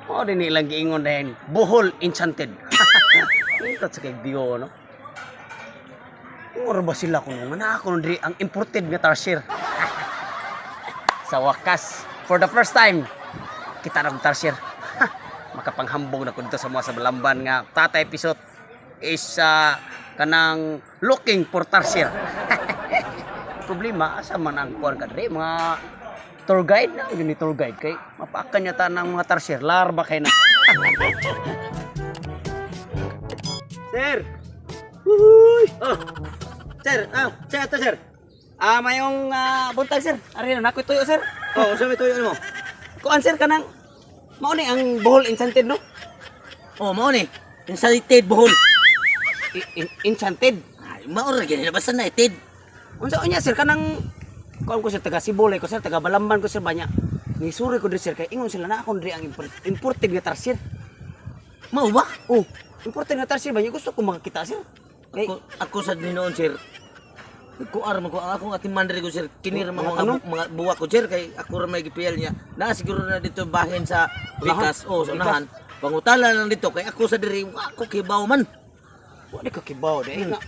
Mao din ilang giingon dahil Bohol Enchanted. Ingkot sa kay Dio, no? Oro ba sila kuno nga naa kuno diri ang imported nga tarsier. Sa wakas, for the first time, kita na kong tarsier. Makapanghambog na ko dito sa mga sa Balamban nga Tatay Pisot is kanang looking for tarsier. Problema asa man ang kuan ka diri mga tour guide na yun ni tour guide kay mapaakan niya ta ng mga tarsier larba kay na. Sir. Uy. Oh. Sir, sir, ato sir. Mayong buntag, sir. Ari na nako tuyo, sir. Oh, unsa may tuyo nimo? Kuan, sir, kanang mao ni ang Bohol Enchanted, no? Oh, mao ni. Enchanted Bohol. Enchanted. Ay, mao ra gyud basta na ited. Unsa unya, sir, kanang kuan ko, sir, taga Sibol ko, sir, taga Balamban ko, sir, banya. Nisuri ko diri, sir, kay ingon sila na ako diri ang imported nga tarsier. Mao ba? Oh, imported nga tarsier banya gusto ko makakita, sir. Kay Ako sa noon, sir. Kuar man ko ang akong atiman diri ko, sir. Kini ra Mga mga tanong? mga buwak ko, sir, kay ako ra may gipiyal niya. Naa siguro na dito bahin sa Bikas o sa Bikas. unahan. Pangutala lang dito kay ako sa diri wa ko kibaw man. Wa di ka kibaw di nga.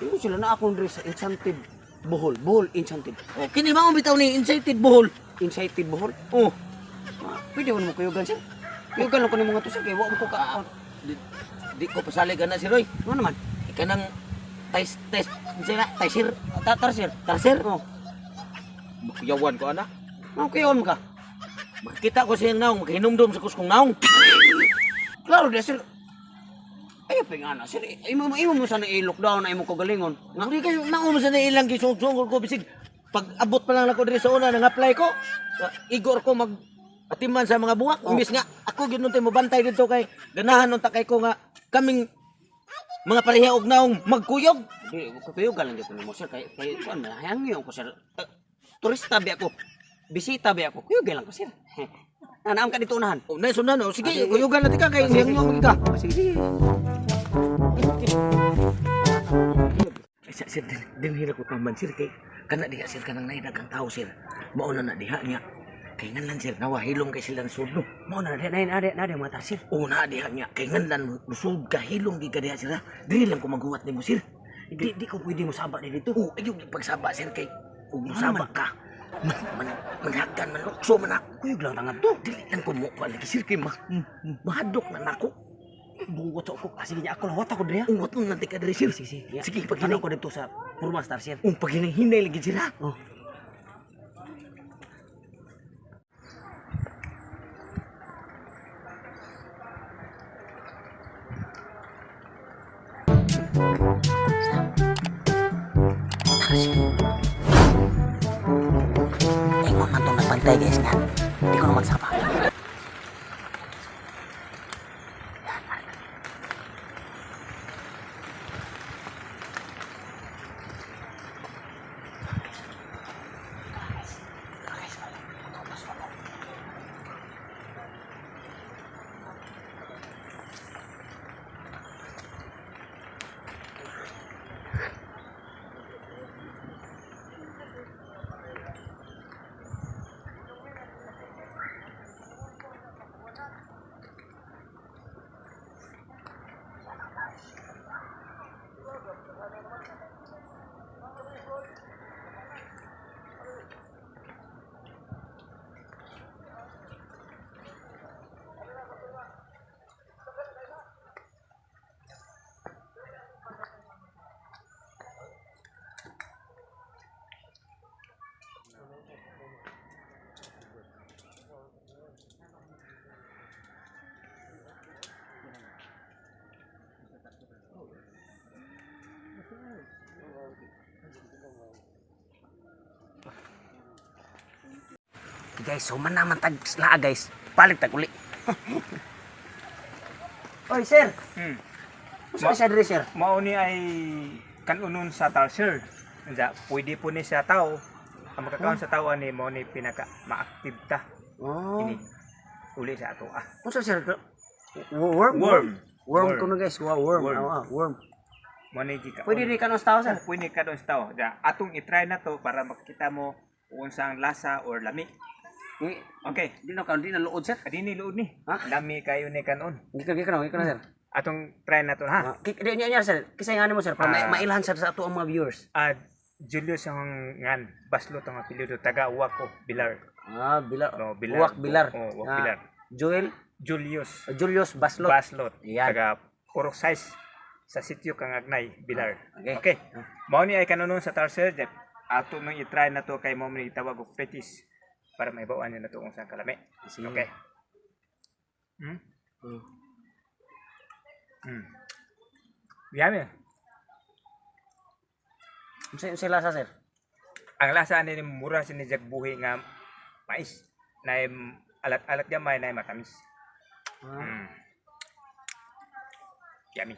Ingon sila na ako diri sa Enchanted Bohol, Bohol Enchanted. Oh, kini mao bitaw ni Enchanted Bohol. Enchanted Bohol. Oh, Pwede mo kuyugan, sir. Kuyugan lang ko ni mga to, sir, kay wa mo ko ka. di ko pasalig ana si Roy. Ano naman? Kanang tais tais sila taisir Tarsier. Tarsier. Oh, Makuyawan ko ana. ano kuyawan mo ka? Makikita ko siyang naong, makahinumdum sa kuskong naong. Klaro di, sir. Ay, pa nga na, sir. Imo mo sana i-lockdown na imo kagalingon. Nga di kayo mao man sa na ilang gisungsungol ko bisig pag abot pa lang nako diri sa una nang apply ko. Igor ko mag atiman sa mga buwak. Oh. Imbis nga ako gyud nun mobantay dito kay ganahan nun ta kay ko nga kaming mga pareha og naong magkuyog. Di, kuyugan lang dito nimo, sir. Kay kuan man, hayang ko, sir. Turista bi ako. Bisita bi ako. Kuyugan lang ko, sir. Naam ka dito unahan. Oh, nice unan oh. Sige, Ah, sige. kuyugan na ka kay hangyo mo ka. Oh, sige, sige. Ay, sir, sir, din ko taman, sir, kay kana diha, sir, kanang naidagang tao, sir. Mao na na diha niya. Kay nganlan, sir, nawa hilom kay sila sudno. Mao na na na na na mga tarsier. Una diha niya kay nganlan lusog ka hilom gi ka diha, sir. Ha? Dili lang ko maghuwat nimo, sir. Di ko pwede mo saba di dito. Oh, ayaw gyud pagsaba, sir, kay ug Ano mosaba man? ka. Man man manhagan man lukso man ako. Kuyog lang tangad to. Dili lang ko mo pa lagi, sir, kay mahadok na nako. Bunggot sa ako. Sige niya ako lawat ako diri. Ha. Ungot nung nanti ka diri, sir. Sige, sige. Sige, Paghinay paghinay ko dito sa Purmas Tarsier. Ung paghinay-hinay lagi, sir, ha. Oh. Ingon man tong nagbantay, guys, nga. Di ko na magsaba. Guys, so man naman tag laa, guys. Balik tag uli. Oy, sir. Unsa siya diri, sir? Mao ni ay kanunon sa tarsier. Unsa pwede po ni sa tao. Ang makakaon sa tao ani mao ni pinaka maaktive ta Oh. ini uli sa ato ah. Unsa, sir? Worm? Worm. Worm Worm. kuno, guys. Wow, worm. Worm. Ah, worm. Mo ni gikaon. Pwede rin kanon sa tao, sir. Oh, pwede kanon sa tao. Ja, atong i-try na to para makita mo kung unsa ang lasa or lami. Di Okay. di na kaon, di na luod, sir. Adi ni luod ni. Ha? Lami kayo ni kanon. Gikan, sir. Atong try na to, ha. Ah, di niya sir. Kisay nga nimo, sir, para mailhan sir sa ato ang mga viewers. Ah, Julius ang ngan Baslot ang apelyido, taga Wako, Bilar. Ah, Bilar. No, Bilar. Uwak Bilar. Oh, Uwak Ah, Bilar. Joel Julius Julius Baslot. Baslot. Yan. Taga Purok Size sa sitio Kangagnay, Bilar. Okay. Okay. Mao ni ay kanunon sa tarsier. Jeff. Ato nung i-try na to kay mao ni tawag og fetish para mahibaw-an niyo na to kung saan kalami. Sige. Okay. Yummy. Unsa lasa, sir? Ang lasa ani ni mura ni jag buhi nga mais na alat-alat gamay na matamis. Yummy.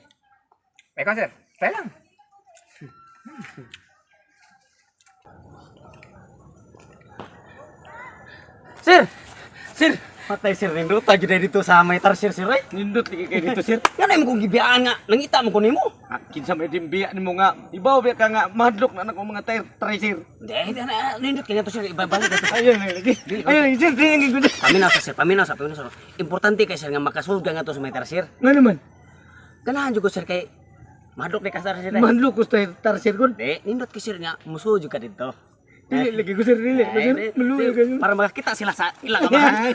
Ikaw, sir, try lang. Sir! Sir! Patay sir, nindot gyud dito sa may tarsier, sir, eh. Nindot lagi kay dito, sir. Nga na mo kong gibiyaan nga, nangita mo ko nimo. Ah, kinsa may dimbiya nimo nga. Ibaw biya ka nga mahadlok na nako mga tire tracer. Hindi, na, nindot kanya to, sir, ibabalik na to. Ayun lagi. Ayun lagi, sir, di lagi gud. Paminaw sa sir, paminaw sa, paminaw sa. Importante kay sir nga makasulod ka nga to sa may tarsier. Nga naman, Ganahan jud ko, sir, kay mahadlok ni ka sa tarsier, eh. mahadlok ko sa tarsier gud. Di, nindot kay sir nga musulod jud ka dito. Dili lagi ko, sir, dili. Ay, Sir, di, maluoy di, kayo. para makakita sila sa ilang amahan.